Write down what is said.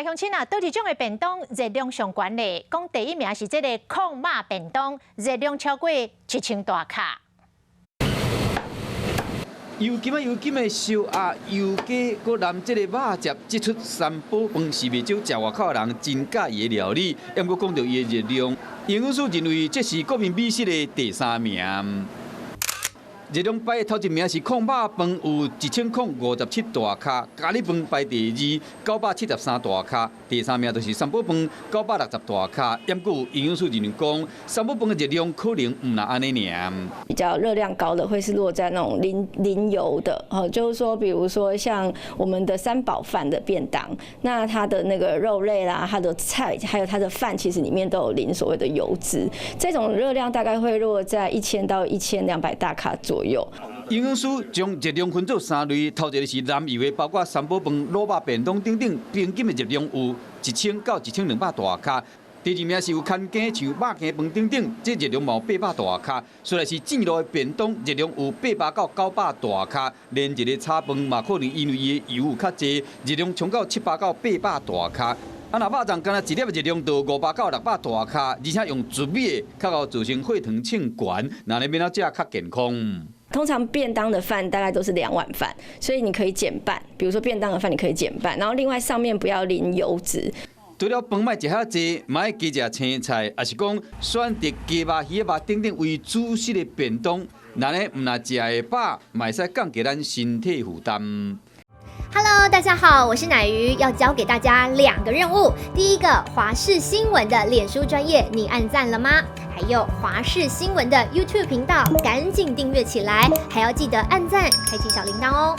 來鄉親啊，佗一種的便當熱量上懸咧？講第一名是這个炕肉便當，熱量超過1000大卡。油甘仔油甘的燒鴨、油雞，閣淋這个肉汁，這齣三寶飯是袂少食外口的人真佮意的料理。毋過講著伊的熱量，營養師認為這是國民美食的第三名。熱量排頭一名是炕肉飯，有1057大卡；咖喱飯排第二，973大卡；第三名就是三寶飯，960大卡。毋過營養師認為講，三寶飯的熱量可能毋若按呢爾。比較熱量高的會是落在那種淋淋油的，哦，就是說，比如說像我們的三寶飯的便當，那它的那個肉類啦，它的菜，還有它的飯，其實裡面都有淋所謂的油脂，這種熱量大概會落在1000到1200大卡左右。營養師將熱量分做三類，頭一个是淋油的，包括三寶飯、滷肉便當等等，平均的熱量有1000到1200大卡。第二名是有牽羹像肉羹飯等等，這熱量嘛有800大卡。再來是煎滷的便當，熱量有800到900大卡。連一个炒飯嘛，可能因為伊的油較濟，熱量衝到700到800大卡。啊，若肉粽干焦一粒熱量就500到600大卡，而且用糯米的，較會造成血糖衝懸，那你欲按怎食較健康？通常便當的飯大概都是兩碗飯，所以你可以減半。比如說便當的飯你可以減半，然後另外上面不要淋油脂。除了飯莫食遐濟，嘛愛加食青菜，抑是講選擇雞肉、魚仔肉等等為主食的便當，按呢毋若食會飽，嘛會使降低咱身體負擔。 Hello，大家好，我是乃瑜，要交給大家兩個任務。第一個，華視新聞的臉書專頁，你按讚了嗎？還有華視新聞的 YouTube 頻道，趕緊訂閱起來，還要記得按讚，開啟小鈴鐺哦。